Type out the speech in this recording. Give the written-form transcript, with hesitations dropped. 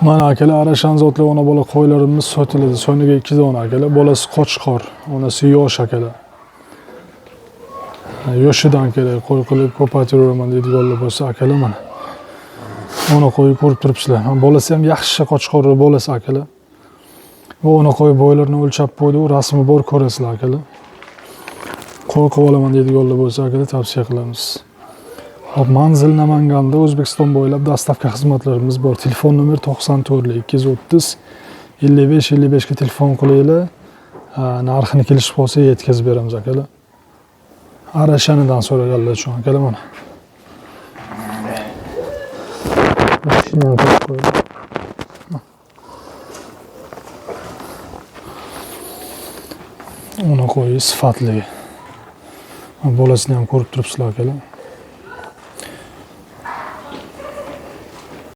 Mana akalar, Arashan zotli ona bola qo'ylarimiz sotiladi. Soniga 2 dona akalar. Bolasi qochqor, onasi yosh akalar. Yoshidan kerak qo'y qilib ko'paytiraveraman deydiganlar bo'lsa akalar mana. Ona qo'yi ko'rib turibsizlar. Bolasi ham yaxshi qochqor bolasi akalar. Bu ona qo'y bo'ylarini o'lchab qo'ydi, u rasmi bor ko'rasizlar akalar. Qo'y qilib olaman deydiganlar bo'lsa akalar tavsiya qilamiz. Hop, manzil Namanganda, O'zbekiston bo'ylab dostavka xizmatlarimiz bor. Telefon nomer 94 230 55 55 ga telefon qilinglar. Narxini kelishib qolsa yetkazib beramiz akalar. Arashanidan so'raganlar uchun akalar mana. Shuni ham qo'yib qo'ydim. Ona qo'yi sifatli. Bolasini ham ko'rib turibsizlar akalar.